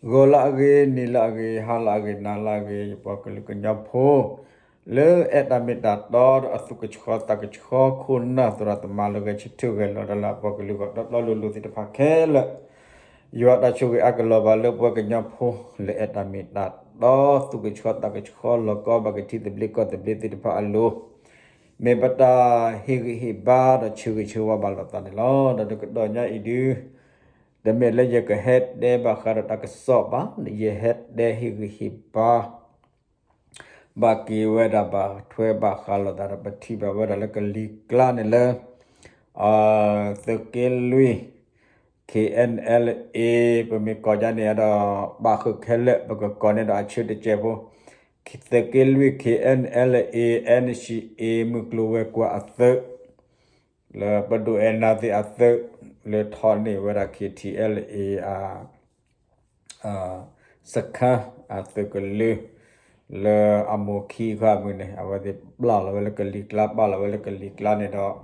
ဂီၤလၢအဂ့ၤ, နံၤလၢအဂ့ၤ, ဟါလၢအဂ့ၤ, နၤလၢအဂ့ၤ, ယပှၤကလုာ်ကညီဖိ လၢအဲၣ်တၢ်မ့ၢ်တၢ်တီဒီးအသူၣ်ကဆှီသးကဆှီ ခိၣ်နၢ်သရၣ်သမါလၢဂဲၤဆၢထၢၣ်ဂဲၤလီၤတၢ်လၢအပှၤကလုာ်ဂီၢ်တီတီလိၤလိၤသ့ၣ်တဖၣ်ခဲလၢာ်, ယွၤတၢ်ဆိၣ်ဂ့ၤအါကလီၤဘၣ်လၢပှၤကညီဖိ လၢအဲၣ်တၢ်မ့ၢ်တၢ်တီ သူၣ်ကဆှီသးကဆှီ လီၤကီဘၣ်ကထံသဘျ့ကီၢ်သဘျ့သ့ၣ်တဖၣ်အလိၤ မ့ၢ်ပတၢ်ဟ့ၣ်ဂံၢ်ဟ့ၣ်ဘါဒီးဆၢဂ့ၤဆၢဝါဘၣ်လိာ်သးန့ၣ်လီၤ. ဒီးတကတီၢ်ညါအံၤဒု တမ့ၢ်လၢယကဟဲတဲဘၣ်ဃးဒီးတၢ်ကစီၣ်ဘၣ်, ယဟဲတဲဟ့ၣ်ဂံၢ်ဟ့ၣ်ဘါ ဘၣ်က့ၤဝဲဒၣ်ဘၣ်ထွဲဘၣ်ဃးလိာ်သးဒီး ပထံၣ်ဘၣ်ဝဲဒၣ်လၢကလံၤကျါန့ၣ်လၢ သုးက့လွံၢ် K N L A ပမ့ၢ်ကိးဒ်န့ၣ်ဒီး ဘၣ်ဃုာ်ခဲလၢာ် ပကကိးန့ၢ်ဒီးအဆၢတစဲးဖိ, သုးက့လွံၢ် K N L A N C A မုၢ်ကျိၤဝဲၤကွာ်အသုး လၢပဒိၣ်အဲၣ်နၤသ့ၣ်အသုး လၢထီၣ်န့ၢ်ဝဲဒၣ် K T L A အ စခါ အသုးကလၢၤ လၢအမိၢ်ခံခါမုၢ်န့ၣ် အဝဲသ့ၣ်ပျၢ်လီၤဝဲလၢကလံၤကျါ ပျၢ်လီၤဝဲလၢကလံၤကျါန့ၣ်ဒီး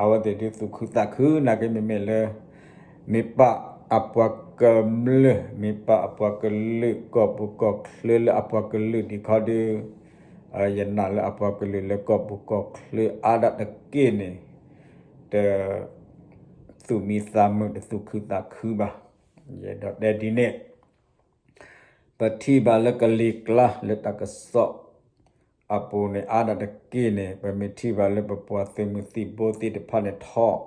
အဝဲသ့ၣ်ဒုးသူၣ်ခုသးခု နာ်က့မ့မ့ၢ်လၢ မ့ၢ်ပာ်အပှၤကမျၢၢ် မ့ၢ်ပာ်အပှၤကလုာ် ကီၢ်ပူၤကီၢ်ချၢလၢအပှၤကလုာ်ဒံးခီဒုး ယနာ်လၢအပှၤကလုာ်လၢကီၢ်ပူၤကီၢ်ချၢအါဒၣ်တက့ၢ်န့ၣ် တ သူၣ်မံသးမုာ် တသူၣ်ခုသးခုဘၣ်. ယအဲၣ်ဒိးတဲဒ်န့ၣ် ပထံၣ်ဘၣ်လၢကလံၤကျါလၢတၢ်ကစီၣ်အပူၤန့ၣ် အါဒၣ်တက့ၢ်န့ၣ် ပမ့ၢ်ထံၣ်ဘၣ်လၢပပှၤသုးမုၢ်သံၣ်ဘိသ့ၣ်တဖၣ်န့ၣ် ထီၣ်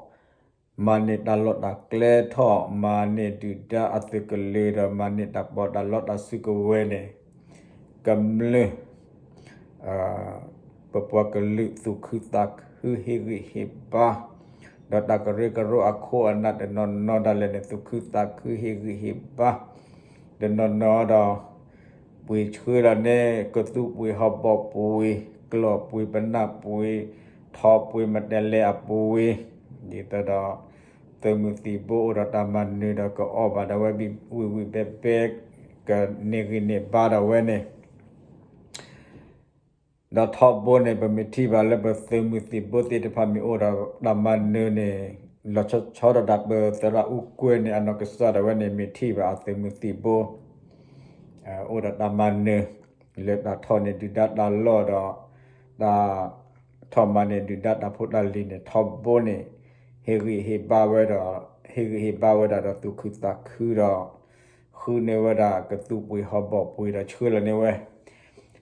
မၤန့ၢ်တၢ်လီၢ်တၢ်ကျဲ ထီၣ်မၤန့ၢ်ဒုၣ်ဒါအသုးကလၢၤ ဒီးမၤန့ၢ်တၢ်ပီးတၢ်လီတၢ်စုကဝဲၤန့ၣ် ကမျၢၢ် ပပှၤကလုာ်သူၣ်ခုသးခု ဟ့ၣ်ဂံၢ်ဟ့ၣ်ဘါ ဒီးတၢ်ကရၢကရိအခိၣ်အနၢ်တနီၤနီၤဒၣ်လဲာ်န့ၣ် သူၣ်ခုသးခု ဟ့ၣ်ဂံၢ်ဟ့ၣ်ဘါ တနီၤနီၤဒီး ပှ့ၤဆှၢလီၤန့ၣ် ကသူပှ့ၤဟီၣ်ဘီၣ်ပှ့ၤ ကျီၢ်ပှ့ၤပနၢ်ပှ့ၤ ထီပှ့ၤမတဲလဲအပှ့ၤ ဒ်သိးဒီး သုးမုၢ်သံၣ်ဘိအိၣ်ဒီးတၢ်မၤနၢၤဒီး ကအီၣ်ဘၣ်ဒၣ်ဝဲ ဝံၣ်ဝံၣ်ဘဲဘဲ ကန့ၢ်ဂံၢ်န့ၢ်ဘါဒၣ်ဝဲန့ၣ် ဒီးထီဘိန့ၣ် ပမ့ၢ်ထံၣ်ဘၣ်လၢပသုးမုၢ်သံၣ်ဘိသ့ၣ်တဖၣ်မ့ၢ်အိၣ်ဒီးတၢ်မၤနၢၤန့ၣ် လီၤဆီဆီဒၣ်တၢ် ပသရၣ်အူကွဲန့ၣ် အနီၢ်ကစၢ်ဒၣ်ဝဲန့ၣ် မ့ၢ်ထံၣ်ဘၣ်အသုးမုၢ်သံၣ်ဘိ အိၣ်ဒီးတၢ်မၤနၢၤ လၢတၢ်ထီၣ်န့ၢ်ဒုၣ်ဒါတၢ်လီၢ်ဒီး တၢ်ထီၣ်မၤန့ၢ်ဒုၣ်ဒါတၢ်ဖိတၢ်လံၤန့ၣ် ထီဘိန့ၣ် ဟ့ၣ်ဂံၢ်ဟ့ၣ်ဘါဝဲဒီး ဟ့ၣ်ဂံၢ်ဟ့ၣ်ဘါဝဲဒၣ်ဒီးသူၣ်ခုသးခုဒီး ဃုန့ၢ်ဝဲဒၣ်ကသူပှ့ၤဟီၣ်ဘီၣ်ပှ့ၤဒီးဆှၢလီၤန့ၢ်ဝဲ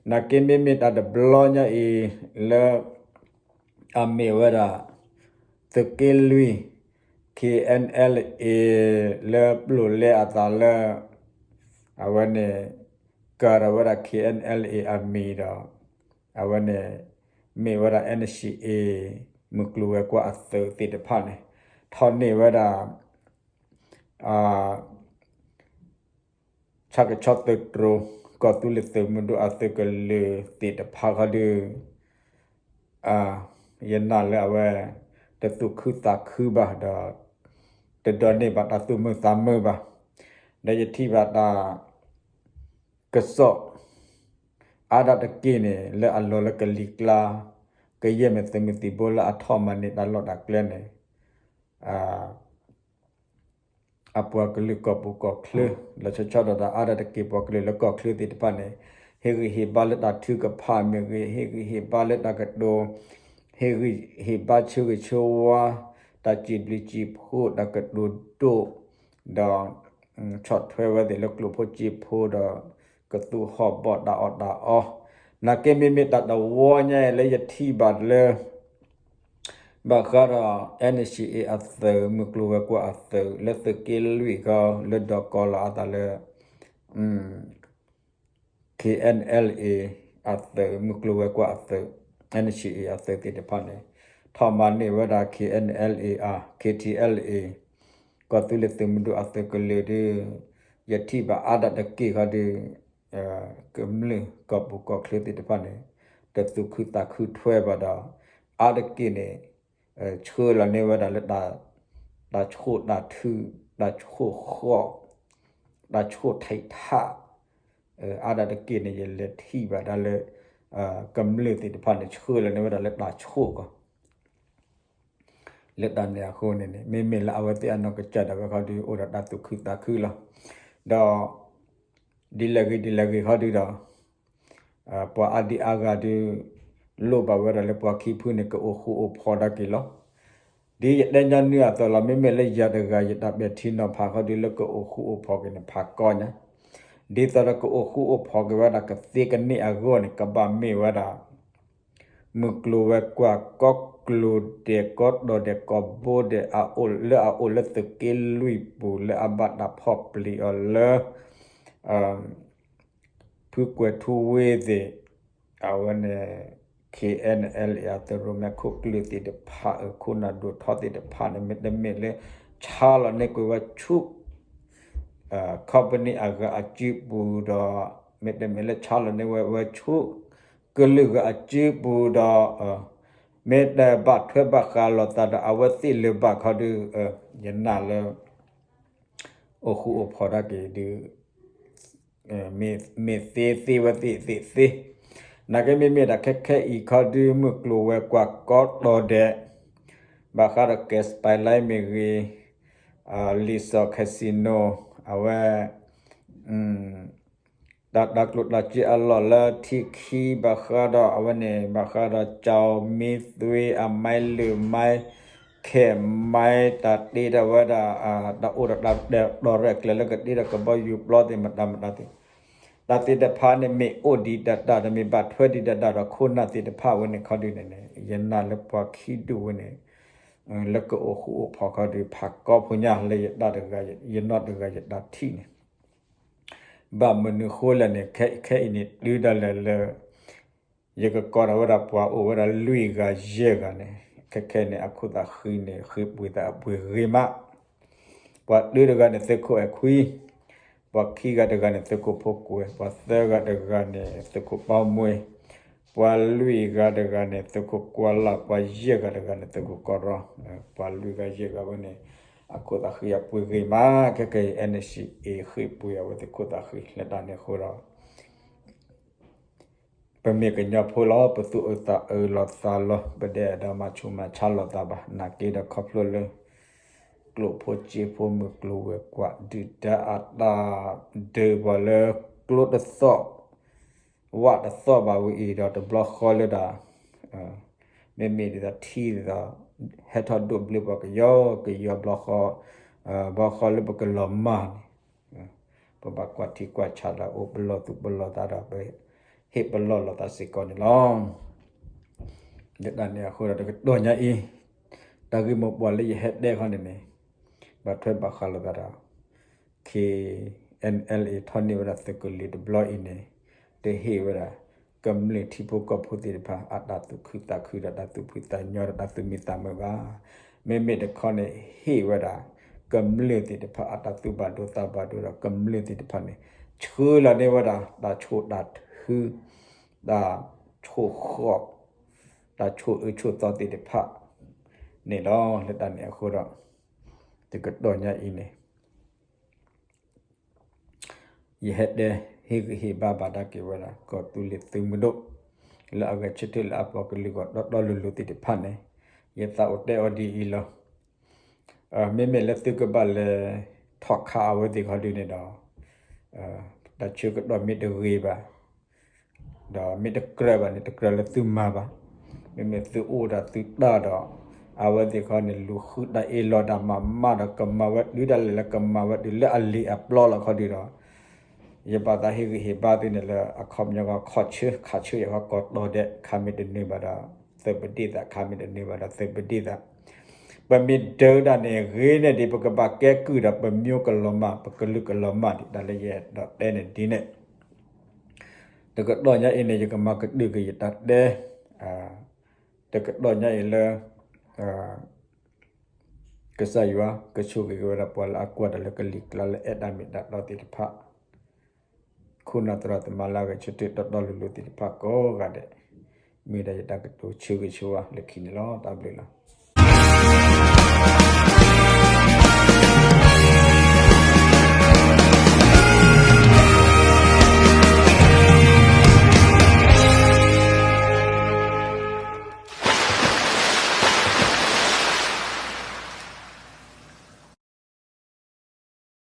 နာ်က့မ့မ့ၢ်တၢ်တဘျီညါအံၤ လၢ အမ့ၢ်ဝဲဒၣ် သုးက့လွံၢ် K N L A လၢပျိာ်လဲအသးလၢ အဝဲန့ၣ် ကၤဒီးဝဲဒၣ် K N L A အမံၤဒီး အဝဲန့ၣ် မ့ၢ်ဝဲဒၣ် N C A မုၢ်ကျိၤဝဲၤကွာ်အသုးသ့ၣ်တဖၣ်န့ၣ် ထီၣ်န့ၢ်ဝဲဒၣ် ဆၣ်ကဆီသုးတြိၤ ကီၢ်သူလ့ၤသုးမုၢ်ဒိၣ်အသုးကလၢၤသ့ၣ်တဖၣ်ဃီဒီး ယနာ်လၢအဝဲ တသူၣ်ခုသးခုဘၣ်ဒီး တဒိးန့ၢ်ဘၣ်တၢ်သူၣ်မုာ်သးမုာ်ဘၣ်. ဒီးယထံၣ်ဘၣ်တၢ် ကစီၣ် အါဒၣ်တက့ၢ်န့ၣ် လၢအလီၤလၢကလံၤကျါ ကယဲၢ်မ့ၢ်သုးမုၢ်သံၣ်ဘိလၢအထီၣ်မၤန့ၢ်တၢ်လီၢ်တၢ်ကျဲန့ၣ် အပှၤကလုာ်ကီၢ်ပူၤကီၢ်ချၢ လီၤဆီဆီဒၣ်တၢ်အါဒၣ်တက့ၢ် ပှၤကလုာ်လၢကီၢ်ချၢသ့ၣ်တဖၣ်န့ၣ် ဟ့ၣ်ဂံၢ်ဟ့ၣ်ဘါလၢတၢ်ထုကဖၣ်မ့ၢ်ဂ့ၤ ဟ့ၣ်ဂံၢ်ဟ့ၣ်ဘါလၢတၢ်ကတိၤ ဟ့ၣ်ဂံၢ်ဟ့ၣ်ဘါဆၢဂ့ၤဆၢဝါ တၢ်စံးဘျုးစံးဖှိၣ် တၢ်ကတိၤဒိၣ် ဒီး ဆီၣ်ထွဲဝဲသ့ၣ်လၢကျိၣ်ဖိစ့ဖိဒီး ကသူဟီၣ်ဘီၣ်တၢ်အီၣ်တၢ်အီ နာ်က့မ့မ့ၢ်တၢ်တဝီညါအံၤလၢယထံၣ်ဘၣ်လၢ ဘၣ်ဃးဒီး N C A အသုး မုၢ်ကျိၤဝဲၤကွာ်အသုး လၢသုးက့လွံၢ်ဃီ လၢဒီးကိးလီၤအသးလၢ K N L A အသုး မုၢ်ကျိၤဝဲၤကွာ်အသုး N C A အသုးသ့ၣ်တဖၣ်န့ၣ် ထီၣ်မၤန့ၢ်ဝဲဒၣ် K N L A အ K T L A ကီၢ်သူလ့ၤသုးမုၢ်ဒိၣ်အသုးကလၢၤဒီး ယထံၣ်ဘၣ်အါဒၣ်တက့ၢ်ဃီဒီး ကမျၢၢ်ကီၢ်ပူၤကီၢ်ချၢသ့ၣ်တဖၣ်န့ၣ် တသူၣ်ခုသးခုထွဲဘၣ်ဒီး အါတက့ၢ်န့ၣ် ဆှၢလီၤန့ၢ်ဝဲဒၣ်လၢ တၢ်ဆိၣ်တၢ်ထု တၢ်ဆိၣ်ဃီၣ် တၢ်ဆိၣ်ထံးထး အါဒၣ်တက့ၢ်န့ၣ် ယလဲၤထံၣ်ဘၣ်ဒၣ်လၢ ကမျၢၢ်သ့ၣ်တဖၣ်န့ၣ် ဆှၢလီၤန့ၢ်ဝဲဒၣ်လၢတၢ်ဆိၣ်ကီး လၢတၢ်န့ၣ်အဃိန့ၣ်န့ၣ် မ့မ့ၢ်လၢအဝဲသ့ၣ်အနီၢ်ကစၢ်ဒၣ်ဝဲခီဒီး အိၣ်ဒီးတၢ်သူၣ်ခုသးခုလီၤ. ဒီး ဒ်လဲၣ်ဂ့ၤဒ်လဲၣ်ဂ့ၤခီဒုဒီး ပှၤအါဒံအါဂၤဒု လိၣ်ဘၣ်ဝဲဒၣ်လၢပှၤခံဖုန့ၣ် ကအိၣ်ဃူအိၣ်ဖိးဒၣ်က့ၤလီၤ. ဒ်ယတဲညီနုၢ်အသိးလီၤ, မ့မ့ၢ်လၢယၤတဂၤ ယတၢ်ပဲာ်ထံနီၤဖးခီဒု လၢကအိၣ်ဃူအိၣ်ဖိးက့ၤန့ၣ် ဖးကီညါ, ဒ်သိးဒီးကအိၣ်ဃူအိၣ်ဖိးက့ၤဝဲဒၣ်ကသ့ကန့ၢ်အဂီၢ်န့ၣ် ကဘၣ်မ့ၢ်ဝဲဒၣ် မုၢ်ကျိၤဝဲၤကွာ် ကီၢ်ကျိၤဒဲး ကီၢ်တီၤဒဲး ကီၢ်ဘိဒဲး အအိၣ်လၢအအိၣ်လၢသုးက့လွံၢ်ပူၤ လၢအဘၣ်တၢ်ဖီၣ်ပျံၤအီၤလၢ ဖုကွဲၤထူဝ့သ့ၣ်, အဝဲန့ၣ် K N L A အသုးရိၣ်မဲခိၣ်ကျၢၢ်သ့ၣ်တဖၣ် အခိၣ်နၢ်ဒိၣ်ထီသ့ၣ်တဖၣ်န့ၣ် မ့တမ့ၢ်လၢ ဆါလီၤန့ၢ်ကွံာ်ဝဲဆူ company အဂၤအစုပူၤဒီး မ့တမ့ၢ်လၢဆါလီၤန့ၢ်ဝဲဝဲဆူ ကလုာ်ဂၤအစုပူၤဒီး မ့ၢ်တဘၣ်ထွဲဘၣ်ဃးလိာ်သးဒီးအဝဲသ့ၣ်လၢၤဘၣ်ခီဒု ယနာ်လၢ အိၣ်ဃူအိၣ်ဖိးဒၣ်က့ၤဒု မ့ၢ်သ့သ့ဝဲသ့ၣ်သ့ၣ်သ့, နာ်က့မ့မ့ၢ်ဒၣ်ခဲခဲအံၤခီဒု မုၢ်ကျိၤဝဲၤကွာ် ကီၢ်တီၤဒဲး ဘၣ်ဃးဒီး Gas Pipeline မ့ၢ်ဂ့ၤ, Resort Casino အဝဲ တၢ်တၤကျိၣ်တၤစ့အလီၢ်လၢထံခံ ဘၣ်ဃးဒီးအဝဲန့ၣ် ဘၣ်ဃးဒီး ကၠီၤမံသွ့ အမိုင်းလွံၢ်မိုင်း ခဲမိုင်း တၢ်တ့ထီၣ်ဝဲဒၣ် တၢ်အိၣ်ဒီးတၢ်တဲာ်တီၤရဲၣ်ကျဲၤလၢကတ့ထီၣ်ကဘီယူၤပျီသ့ၣ် မတၤမတၤသ့ၣ်, တၢ်သ့ၣ်တဖၣ်န့ၣ် မ့ၢ်အိၣ်ဒံးဒၣ်တၢ်ဒီး မ့ၢ်ဘၣ်ထွဲဒံးဒၣ်တၢ်ဒီး ခိၣ်နၢ်သ့ၣ်တဖၣ်ဝဲန့ၣ်ခီဒုန့ၣ်န့ၣ် ယနာ်လၢပှၤခံဒူၣ်ဝဲန့ၣ် လၢကအိၣ်ဃူအိၣ်ဖိးခီဒု ဖးကီဖိညါလၢယတၢ်တဂၤ ယနီၢ်တဂၤယတၢ်ထံၣ်န့ၣ် ဘၣ်မနုၤဃိလဲၣ်န့ၣ် ခဲအံၤန့ၣ် တုၤဒၣ်လဲာ်လၢ ယကကိးထီၣ်ဝဲဒၣ်ပှၤအိၣ်ဝဲဒၣ်လွံၢ်ဂၤယဲၢ်ဂၤန့ၣ် ခဲခဲန့ၣ် အခိၣ်သးဃံန့ၣ် ဃ့ပှ့ၤသးအပှ့ၤဂ့ၤမး, ပှၤတၢတဂၤန့ၣ် သုးခိၣ်အဲၣ်ခွံ, ပှၤခံဂၤတဂၤန့ၣ် သုးခိၣ်ဖိကွဲး, ပှၤသၢဂၤတဂၤန့ၣ် သုးခိၣ်ပီမွ့, ပှၤလွံၢ်ဂၤတဂၤန့ၣ် သုးခိၣ်ကွၢ်လၢ်, ပှၤယဲၢ်ဂၤတဂၤန့ၣ် သုးခိၣ်ကီၢ်ရီ, ပှၤလွံၢ်ဂၤယဲၢ်ဂၤဝဲန့ၣ် အခိၣ်သးဃံအပှ့ၤဂ့ၤမး, ခဲခဲအံၤ N C A ဃ့ပှ့ၤအဝဲသ့ၣ်ခိၣ်သးဃံ လၢတၢ်န့ၣ်အဃိဒီး ပမ့ၢ်ကညီဖိလီၤ, ပသူၣ်အုးသးအုးလိာ်သးလီၤ, ပဒဲးဒီးမၤဆူးမၤဆါလိာ်သးဘၣ်, နာ်က့ဒီးခီဖျိလၢ ကျိၣ်ဖိစ့ဖိ မုၢ်ကျိၤဝဲၤကွာ် ဒုၣ်ဒါအတၢ်ဒုးပှၤလၢ ကျိတသီၣ် ဝၣ်တသီၣ်ဘၣ်ဝဲအံၤဒီး တဘျီဃီလၢဒၣ် မ့မ့ၢ်ဒ်သိးထံဒ်သိး ဟဲထီၣ်ဒိၣ်ဘျ့ပှၤကညီကယီကယီဘျီဃီ, ဘျီဃီလၢပကလီၤမၢ်န့ၣ် ပဘၣ်ကွၢ်ထံကွၢ်ဆးဒီး အိၣ်ပလီၢ်သူၣ်ပလီၢ်သးဒီး ပဟ့ၣ်ပလီၢ်လိာ်သးစ့ၢ်ကီးန့ၣ်လီၤ. လၢတၢ်န့ၣ်အဃိဒီး တကတီၢ်ညါအံၤ တၢ်ဂ့ၢ်မိၢ်ပှၢ်လၢယဟဲတဲခီန့ၣ်န့ၣ် ဘၣ်ထွဲဘၣ်ဃးလိာ်သးဒီး K N L A ထီၣ်န့ၢ်ဝဲဒၣ်သုးကလၢၤတဘျီအံၤန့ၣ် တဟ့ၣ်ဝဲဒၣ် ကမျၢၢ်ထံဖိကီၢ်ဖိသ့ၣ်တဖၣ် အတၢ်သူၣ်ခုသးခုဒီးတၢ်သူၣ်ဖှံသးညီဒီးတၢ်သူၣ်မံသးမုာ်ဘၣ်. မ့မ့ၢ်တခီန့ၣ် ဟ့ၣ်ဝဲဒၣ် ကမျၢၢ်သ့ၣ်တဖၣ်အတၢ်သူၣ်ဘၣ်ဒိသးဘၣ်ဒိဒီး ကမျၢၢ်သ့ၣ်တဖၣ်န့ၣ် ဆှၢလီၤန့ၢ်ဝဲဒၣ် တၢ်ဆိၣ်တၢ်ထု တၢ်ဆိၣ်ဃီၣ် တၢ်ဆိၣ်အၢဆိၣ်သီသ့ၣ်တဖၣ်န့ၣ်လီၤ. လၢတၢ်န့ၣ်အဃိဒီး တကတီၢ်ညါအံၤန့ၣ် ယဟဲတဲဟ့ၣ်ဂံၢ်ဟ့ၣ်ဘါဘၣ်ဒၣ်က့ၤဝဲဒၣ် ကီၢ်သူလ့ၤသုးမုၢ်ဒိၣ် လၢအဂဲၤဆၢထၢၣ်လၢအပှၤကလုာ်ဂီၢ်တီတီလိၤလိၤသ့ၣ်တဖၣ်န့ၣ် ယသးအိၣ်တဲအီၤဒ်အံၤလီၤ. မ့မ့ၢ်လၢသုကဘၣ်လဲၤထီၣ်ခးအဝဲသ့ၣ်ခီဒုန့ၣ်ဒီး တၢ်ဆၢကတီၢ်မ့ၢ်တဂ့ၤဘၣ် ဒီးမ့ၢ်တကြၢးဘၣ်န့ၣ် တကြၢးလၢသုမၤဘၣ်. မ့မ့ၢ်သုအိၣ်ဒီးသုတၢ်ဒီး အဝဲသ့ၣ်ခီန့ၣ် လူၤဃုတၢ်အ့ၣ်လိာ်တၢ်မၤမးဒီး ကမၤဝဲတုၤဒၣ်လဲာ်လၢကမၤဝဲတုၤလၢအလံာ်အပျီလီၤခီဒုဒီး ယဘၣ်သးဟ့ၣ်ဂံၢ်ဟ့ၣ်ဘါသုန့ၣ်လၢအခီပညီခီ ခီၣ်ဆၢ ခးဆၢယၤခီ ကီၢ်တီၤဒဲး ခးမ့ၢ်တနၢၤဘၣ်ဒီး သုးပဒ့ၣ်သး ခးမ့ၢ်တနၢၤဘၣ်ဒီး သုးပဒ့ၣ်သး ပမ့ၢ်ဒၢတၢ်န့ၣ်ဂ့ၤန့ၢ်ဒံး ပကဘၣ်ကဲကုၢ်ဒီး ပမိၢ်ကလီၤမၢ် ပကလုာ်ကလီၤမၢ်ဒံး တၢ်လၢယအဲၣ်ဒိးတဲန့ၣ်ဒ်န့ၣ် တကတီၢ်ညါအံၤန့ၣ် ယကမၤကတၢၢ်က့ၤယတၢ်တဲ တကတီၢ်ညါအံၤလၢ ကစၢ်ယွၤကဆိၣ်ဂ့ၤက့ၤဝဲဒၣ်ပှၤလၢအကွၢ်တၢ်လၢကလံၤကျါလၢအဲၣ်တၢ်မ့ၢ်တၢ်တီသ့ၣ်တဖၣ် ခိၣ်နၢ်သရၣ်သမါလၢအဂဲၤဆၢထၢၣ်တီတီလိၤလိၤသ့ၣ်တဖၣ်ကိးဂၤဒဲး မ့ၢ်ဒၣ်ယတၢ်ကတိၤဆၢဂ့ၤဆၢဝါလၢခံန့ၣ်လီၤ. တၢ်ဘျုးလီၤ.